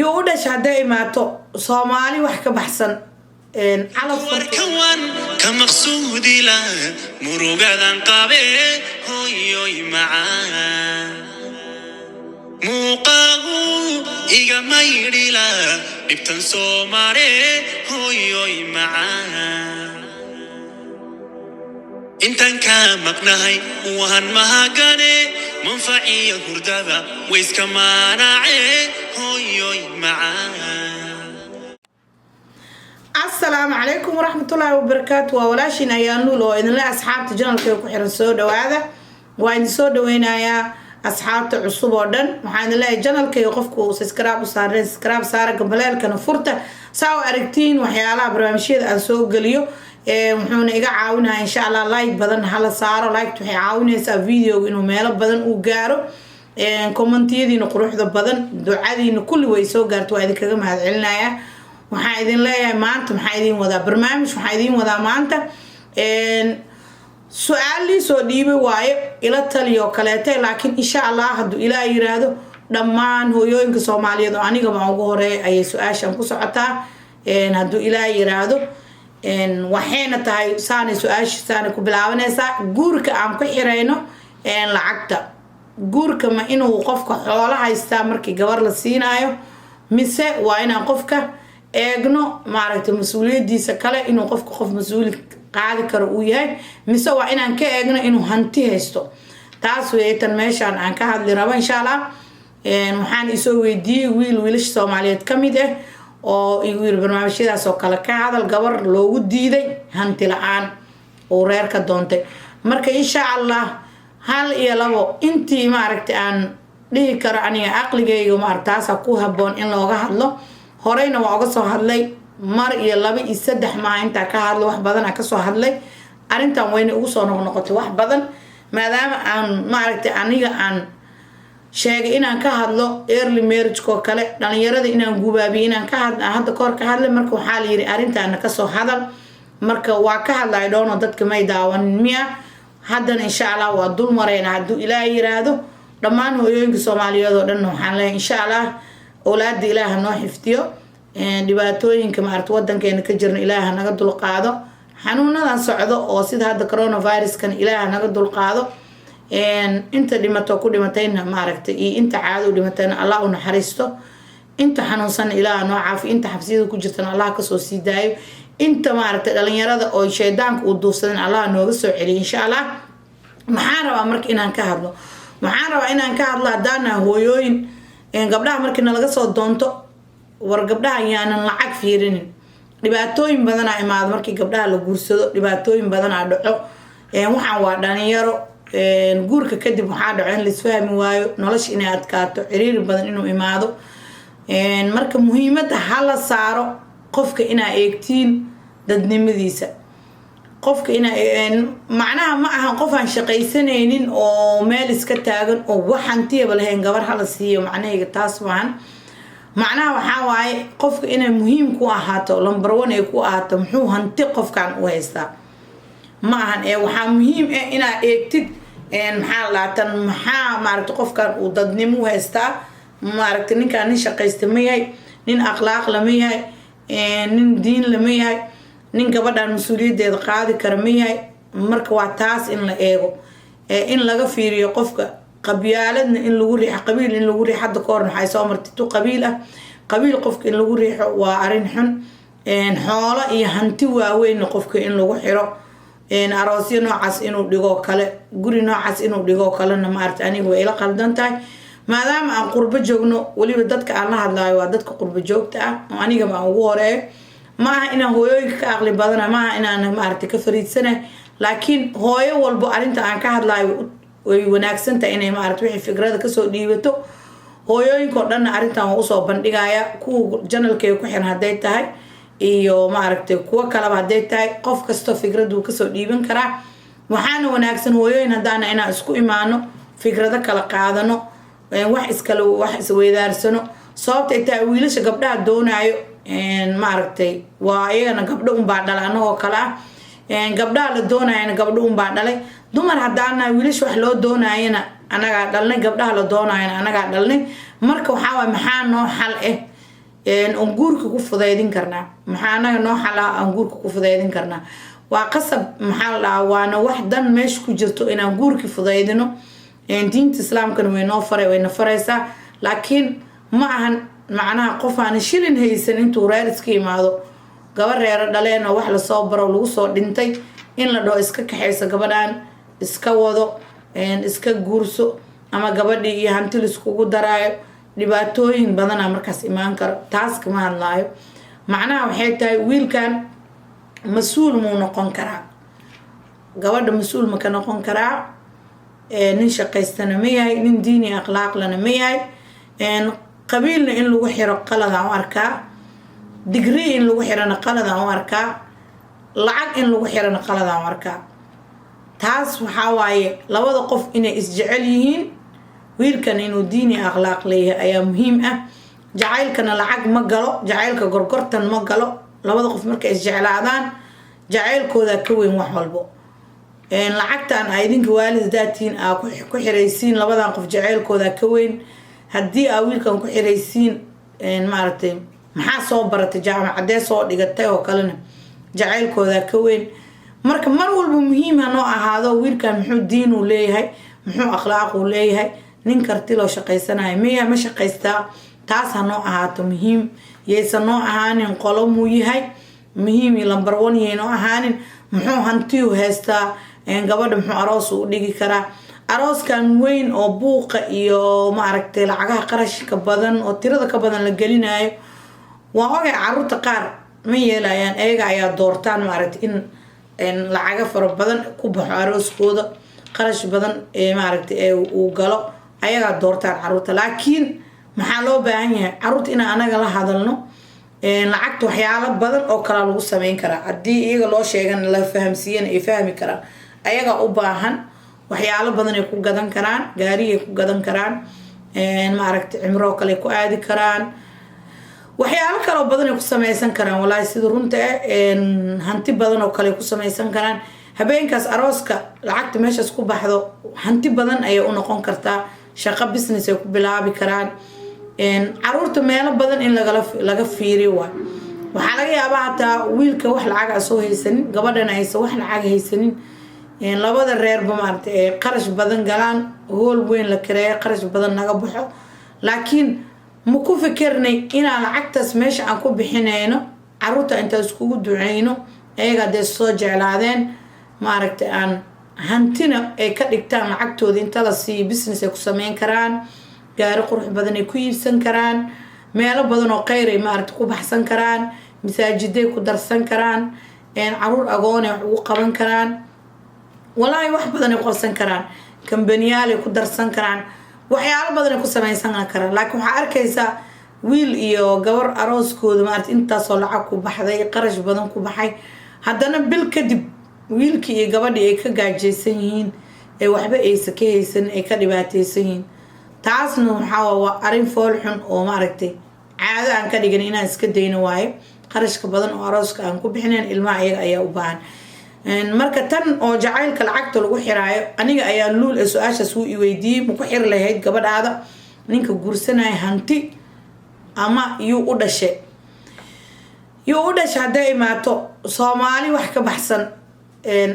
Yuu u dhasha hadday imaato Soomaali wax ka baxsan calaf. Warkan waan ka maqsuudila murugadan qabe, hooyoy macaan, muuqaagu igama yidhila dhibtan soo mare, hooyoy macaan. Intaan kaa maqnahay waan mahagane, manfaciyo hurdada wayska maanace, hooyoy macaan. Asalaamu calaykum waraxmatullaahi wabarakaatu. Waa walaashiin Ayaan Luul oo idinle. Asxaabta channelka ku xiran, soo dhawaada. Waa idin soo dhaweynayaa asxaabta cusub oo dhan. Waxaan idin leeyahay, channelkayga qofku uu subscribe u saareen, subscribe saara, gambaleelkana furta, saa u aragtiin waxyaalaha barnaamijyada aan soo geliyo. Wuxuuna iga caawinaya, insha Allah, like badan hala saaro. Like waxay caawinaysaa videoga inuu meelo badan uu gaaro. Commentiyadiina quruxda badan, ducadiina, kulli way soo gaarto, waa idinkaga mahad celinayaa. Waxaan idin leeyahay, maanta maxaa idin wadaa? Barnaamij waxaa idin wadaa maanta. Su-aal lii soo dhiibay waayo, ila taliyo kaleete, laakiin insha Allah hadduu Ilaah yiraahdo, dhammaan hooyooyinka Soomaaliyeed oo aniga baan ugu horeeya ayay su-aashan ku socotaa, hadduu Ilaah yiraahdo. Waxayna tahay saanay su-aasha saanay ku bilaabanaysaa: guurka aan ku xirayno lacagta, guurka ma inuu qofka xoolo haystaa markii gabar la siinaayo, mise waa inaan qofka eegno, maaragtay, mas-uuliyadiisa kale, inuu qofka qof mas-uuli qaadi karo uu yahay, mise waa inaan ka eegno inuu hanti haysto? Taas weeye tan meeshaan aan ka hadli rabo, insha Allah. Waxaan isoo weydiiyey wiil wiilasha Soomaaliyeed ka mid ah oo igu yiri, barnaamijyadaas oo kale ka hadal, gabar loogu diiday hanti la-aan uu reer ka doontay. Marka, insha Allah, hal iyo labo intii, maaragtay, aan dhihi karo aniga caqligayga, maaragta, taasaa ku haboon in looga hadlo. Horeyna waa uga soo hadlay mar iyo laba iyo saddex maaha intaa ka hadlo, wax badanaa kasoo hadlay arrintan, wayna ugu soo noqnoqotay wax badan, maadaama aan, maaragtay, aniga aan sheegay inaan ka hadlo early marriage oo kale, dhalinyarada inaan gubaabiyo, inaan ka had hadda kahor ka hadlay. Marka waxaa la yiri, arrintaana kasoo hadal. Marka waa ka hadlay dhoono, dadka may daawanin miya? Haddana, insha Allah, waa dul mareyna, hadduu Ilaah yiraahdo. Dhammaan hooyooyinka Soomaaliyeed oo dhan waxaan leeyahay, insha Allah, owlaada Ilaah noo xifdiyo, dhibaatooyinka, maarata, wadankeena ka jirna Ilaah naga dulqaado, xanuunadan socdo oo sida hadda coronaviruskan Ilaah naga dulqaado. Inta dhimato ku dhimatayna, maaragtay, iyo inta caado u dhimatayna Allah u naxariisto, inta xanuunsanna Ilaah noo caafiyo, inta xabsiyada ku jirtana Allah kasoo sii daayo, inta, maaragtay, dhalinyarada oo shaydaanka uu duufsadan Allah nooga soo celiyo, insha Allah. Maxaan rabaa marka inaan ka hadlo? Waxaan rabaa inaan ka hadlo, haddaana hooyooyin, gabdhaha markii nalaga soo doonto, war gabdhaha yaanan lacag fiirinin. Dhibaatooyin badanaa imaado markii gabdhaha la guursado, dhibaatooyin badanaa dhaco. Waxaan waa dhalinyaro. Guurka kadib waxaa dhaco in laisfahmi waayo, nolosha inay adkaato, ciriiri badan inuu imaado. Marka muhiimadda hala saaro qofka inaa eegtiin dadnimadiisa. Qofka ina macnaha ma ahan qof aan shaqaysanaynin oo meel iska taagan oo wax hantiyaba lahayn gabar hala siiyo, macnahayga taas maahan. Macnaha waxaa waaye, qofka inay muhiim ku ahaato, number one ay ku ahaato, muxuu hanti qofkan u haystaa, ma ahan. Ee waxaa muhiim ah inaad eegtid, maxaa la tan, maxaa, maaragta, qofkan uu dadnimo u haystaa, maaragta, ninkaan nin shaqaysta ma yahay, nin akhlaaq lama yahay, nin diin lama yahay, nin gabadhan mas-uuliyaddeeda qaadi kara ma yahay. Marka waa taas in la eego, in laga fiiriyo qofka. Qabyaaladna in lagu riixo, qabiil in lagu riixo, hadda ka hor waxay soo martay tu qabiil ah. Qabiil qofka in lagu riixo waa arrin xun. Xoolo iyo hanti waaweynna qofka in lagu xiro, aroosyo noocaas inuu dhigoo kale, guri noocaas inuu dhigoo kalena, maarata, aniga way ila qaldan tahay, maadaama aan qurbo joogno. Weliba dadka aan la hadlaayo waa dadka qurbo joogta ah oo anigaba aan ugu horeeyo. Ma aha inaan hooyooyinka ka aqli badana, maaha inaan, maarata, ka fariidsana, laakiin hooyo walbo arrinta aan ka hadlaayo way wanaagsantahay inay, maarata, wixii fikrada kasoo dhiibato. Hooyooyinka oo dhanna arrintan waa usoo bandhigaya, kuwa channelkay ku xiran hadday tahay iyo, maaragtay, kuwo kaleba hadday tahay, qof kastoo fikraduu kasoo dhiiban karaa. Waxaana wanaagsan, hooyooyin haddaana, inaan isku imaano, fikrado kala qaadano, wax iskala wax isweydaarsano. Sababta ay tahay, wiilasha gabdhaha doonaayo, maaragtay, waa iyagana gabdho unbaa dhala anagoo kale ah. Gabdhaha la doonayana gabdho unbaa dhalay. Dumar haddaana, wiilasha wax loo doonayana anagaa dhalnay, gabdhaha la doonayana anagaa dhalnay. Marka waxaa waay, maxaa noo xal ah? Oon guurka ku fudaydin karnaa? Maxaa anaga noo xalaa aan guurka ku fudaydin karnaa? Waa qasab, maxaa la dhahaa, waana wax dan meesha ku jirto inaan guurki fudaydino. Diinta Islaamkana way noo faray, wayna faraysaa. Laakiin ma ahan macnaha qof aan shilin haysan intuu reer iska imaado, gaba reero dhaleen oo wax lasoo baro, lagu soo dhintay, in la dhaho iska kaxayso gabadhan, iska wado, iska guurso, ama gabadhii iyo hanti laiskugu daraayo, dhibaatooyin badana markaas imaan karo. Taas kama hadlaayo. Macnaha waxay tahay, wiilkan mas-uul muu noqon karaa? Gabadha mas-uul ma ka noqon karaa? Nin shaqaystana ma yahay? Nin diini akhlaaqlana ma yahay? Qabiilna in lagu xiro qaladaan u arkaa, degree in lagu xirona qaladaan u arkaa, lacag in lagu xirona qaladaan u arkaa. Taas waxaa waaye labada qof inay isjecel yihiin, wiilkan inuu diini akhlaaq leeyahay ayaa muhiim ah. Jacaylkana lacag ma galo, jacaylka gorgortan ma galo. Labada qof markay isjeclaadaan, jacaylkoodaa ka weyn wax walbo. Lacagtan a idinka waalid hadaatiin aa ku xiraysiin labadan qof, jacaylkoodaa ka weyn. Haddii aa wiilkan ku xiraysiin, maaragtay, maxaa soo baratay, jaamacadee soo dhigatay oo kalena, jacaylkoodaa ka weyn. Marka mar walba muhiim ha noo ahaado wiilkan muxuu diinuu leeyahay, muxuu akhlaaquu leeyahay, nin karti loo shaqaysanayo miya, ma shaqaystaa. Taas ha noo ahaato muhiim. Yaysan noo ahaanin qolo muu yahay muhiim iyo number one yay noo ahaanin muxuu hantiyu haystaa, gabadha muxuu aroos u dhigi karaa. Arooskan weyn oo buuqa iyo, maaragtay, lacagaha qarashka badan oo tirada ka badan la gelinayo, waa ogay caruurta qaar ma yeelayaan. Ayaga ayaa doortaan, maaragtay, in lacaga fara badan ku baxo arooskooda, qarash badan ee, maaragtay, ee uu galo, ayagaa doortaan caruurta. Laakiin maxaa loo baahan yahay? Caruurta inaan anaga la hadalno. Lacagta waxyaalo badan oo kalaa lagu sameyn karaa. Haddii iyaga loo sheegan, la fahamsiiyana, ay fahmi karaan. Ayagaa u baahan, waxyaalo badan ay ku gadan karaan, gaariyay ku gadan karaan, maaragtay, cimroo kale ku aadi karaan, waxyaalo kaloo badan ay ku sameysan karaan. Walaahi, sida runta ah, hanti badan oo kale ay ku sameysan karaan. Habeenkaas arooska lacagta meeshaas ku baxdo hanti badan ayay u noqon kartaa, shaqo business ay ku bilaabi karaan. Caruurta meelo badan in lagala laga fiiriyo waay. Waxaa laga yaabaa hataa wiilka wax lacag a soo haysanin, gabadhana aysan wax lacag haysanin, labada reerba, maaragtay, ay qarash badan galaan, hool weyn la kareeyo, qarash badan naga baxo. Laakiin ma ku fikirnay inaan lacagtaas meesha aan ku bixinayno caruurta intaan iskugu duceyno, ayaga hadday soo jeclaadeen, maaragtay, aan hantina ay ka dhigtaan lacagtooda inta la siiyo, business ay ku sameyn karaan, gaari qurux badan ay ku iibsan karaan, meelo badan oo kheyr ay, maaragta, ku baxsan karaan, masaajiday ku darsan karaan, caruur agoon ay wax ugu qaban karaan, walaahi wax badan ay ku qabsan karaan, kambaniyaal ay ku darsan karaan, waxyaalo badan ay ku sameysan karaan. Laakiin waxaa arkaysaa wiil iyo gabar arooskooda, maarata, intaasoo lacag ku baxday, qarash badan ku baxay, haddana bil kadib wiilkii iyo gabadhii ay ka gaajaysan yihiin, ee waxba aysa ka haysan, ay ka dhibaateysan yihiin. Taasna waxaa waa arrin fool xun oo, maaragtay, caado aan ka dhigan inaan iska dayno waayo. Qarashka badan oo arooska aan ku bixinayn, ilmaha iyaga ayaa u baahan. Marka tan oo jacaylka lacagta lagu xiraayo, aniga ayaa luul ee su-aashaas wuu iweydiiyey: ma ku xiri lahayd gabadhaada ninka guursanaya hanti ama yuu u dhashay? Yuu u dhashay hadday imaato Soomaali wax ka baxsan,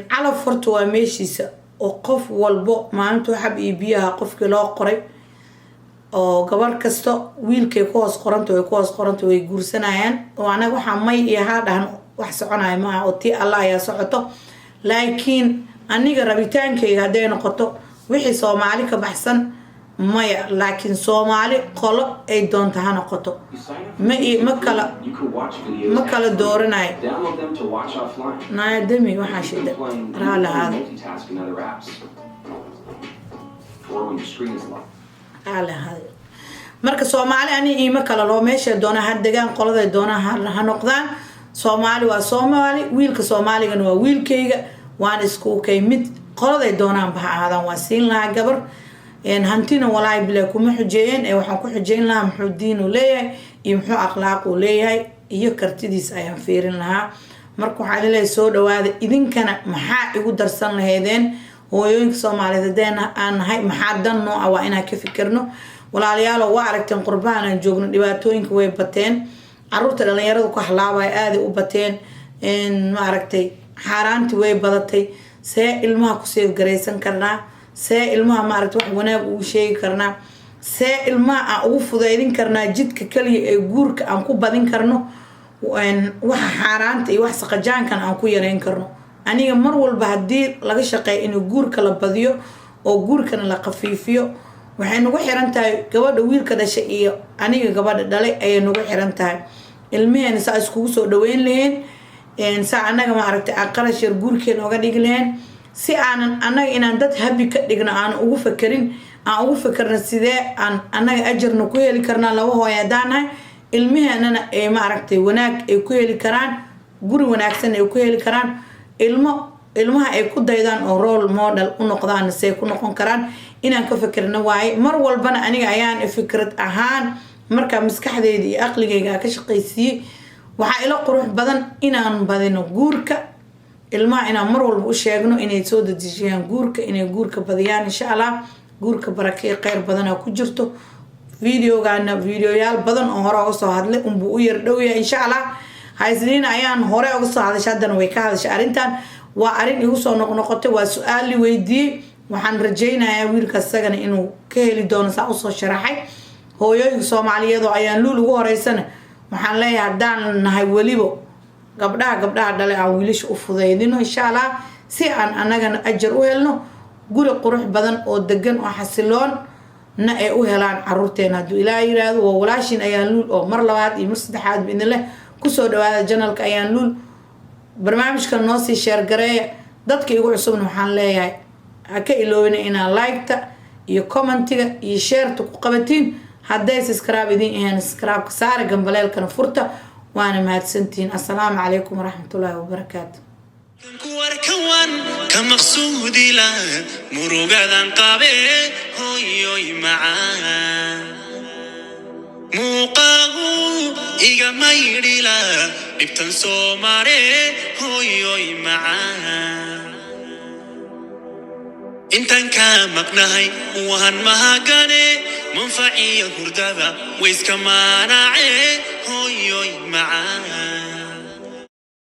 calaf horta waa meeshiisa, oo qof walbo maalintuu xab iyo biyaha qofkii loo qoray oo gabar kasta wiilkay ku hoos qoranta, way ku hoos qoranta, way guursanayaan. Oo anaga waxaa may iyo haa dhahan, wax soconaya maaha, oo tii Allah ayaa socoto. Laakiin aniga rabitaankayga hadday noqoto, wixii Soomaali ka baxsan maya. Laakiin Soomaali qolo ay doonta ha noqoto, ma kala dooranayo. Naya demi waxaa shida, raali ahaada, raali ahaada. Marka Soomaali ani iima kala loo, meeshay doonaa ha degaan, qoladay doonaa ha noqdaan. Soomaali waa Soomaali, wiilka Soomaaligana waa wiilkayga, waan isku kay mid. Qoladay doonaanba ha ahaadaan, waa siin lahaa gabar. Hantina walaahi bilaa kuma xujeeyeen, ee waxaan ku xujeyn lahaa muxuu diinu leeyahay iyo muxuu akhlaaquu leeyahay iyo kartidiis ayaan fiirin lahaa. Marka waxaa leeyahay soo dhawaada. Idinkana maxaa igu darsan lahaydeen? Hooyooyinka Soomaaliyeed haddeen aan nahay, maxaa dan noo ah? Waa inaan ka fikirno. Walaalayaalo, waa aragteen qurbahan aan joogno, dhibaatooyinka way bateen, caruurta dhalinyarada ku halaabaya aaday u bateen, maaragtay, xaaraantii way badatay. See ilmaha ku save-garaysan karnaa? See ilmaha, maaragtay, wax wanaag ugu sheegi karnaa? See ilmaha aan ugu fudaydin karnaa jidka kaliya ee guurka aan ku badin karno, waxa xaaraanta iyo wax saqajaankan aan ku yareyn karno? Aniga mar walba haddii laga shaqeeyo inuu guurka la badiyo oo guurkana la khafiifiyo, waxay nagu xiran tahay gabadha wiilka dhashay iyo aniga gabadha dhalay ayay nagu xiran tahay. Ilmaheena saa iskugu soo dhaweyn laheen, saa annaga, maaragtay, aan qarash yar guurkeena oga dhigi laheen, si aanan annaga inaan dad happy ka dhigno aan ugu fakerin, aan ugu fakerno sidee aan annaga ajarna ku heli karnaa, laba hooy haddaan nahay, ilmaheenana ay, maaragtay, wanaag ay ku heli karaan, guri wanaagsan ay ku heli karaan, ilmo ilmaha ay ku daydaan oo role model u noqdaan say ku noqon karaan inaan ka fikirna waaye. Mar walbana aniga ayaan fikrad ahaan markaa maskaxdeyda iyo aqligayga ka shaqaysiiyey, waxaa ila qurux badan inaan badino guurka ilmaha, inaan mar walba u sheegno inay soo dedejiyaan guurka, inay guurka badiyaan, insha Allah. Guurka barakey kheyr badanaa ku jirto. Videogana videoyaal badan oo hore oga soo hadlay unbuu u yar dhowyahay, insha Allah. Haysniina ayaan hore oga soo hadashay, haddana way ka hadashay arrintan. Waa arrin igu soo noqnoqotay, waa su-aal li weydiiyey. Waxaan rajaynayaa wiilka isagana inuu ka heli doono saa usoo sharaxay. Hooyooyinka Soomaaliyeed oo ayaan luul ugu horeysana waxaan leeyahay, haddaan nahay weliba gabdhaha gabdhaha dhalay, aan wiilasha u fudaydino, insha Allah, si aan anagana ajar u helno, guri qurux badan oo degan oo xasiloon na ay u helaan caruurteena, hadduu Ilaah yiraahdo. Waa walaashin Ayaan Luul oo mar labaad iyo mar saddexaad idin leh kusoo dhawaada channelka Ayaan Luul. Barnaamijkan noo sii share-gareeya. Dadka igu cusubna waxaan leeyahay, ha ka iloobina inaa like-ta iyo commentiga iyo share-ta ku qabatiin. Hadday subscribe idin ahayn, subscribe-ka saara, gambaleelkana furta. Waana mahadsantihiin. Assalaamu calaykum waraxmatullaahi wabarakaatu. Kuwarkawan ka maqsuudila murugadan qabe, hooyoy macaan, muuqaagu iga maydhila dhibtan soo mare, hooyoy macaan. Intaan kaa maqnahay waan mahagane, manfaciyo hurdada wayska maanace, hooyoy macaan.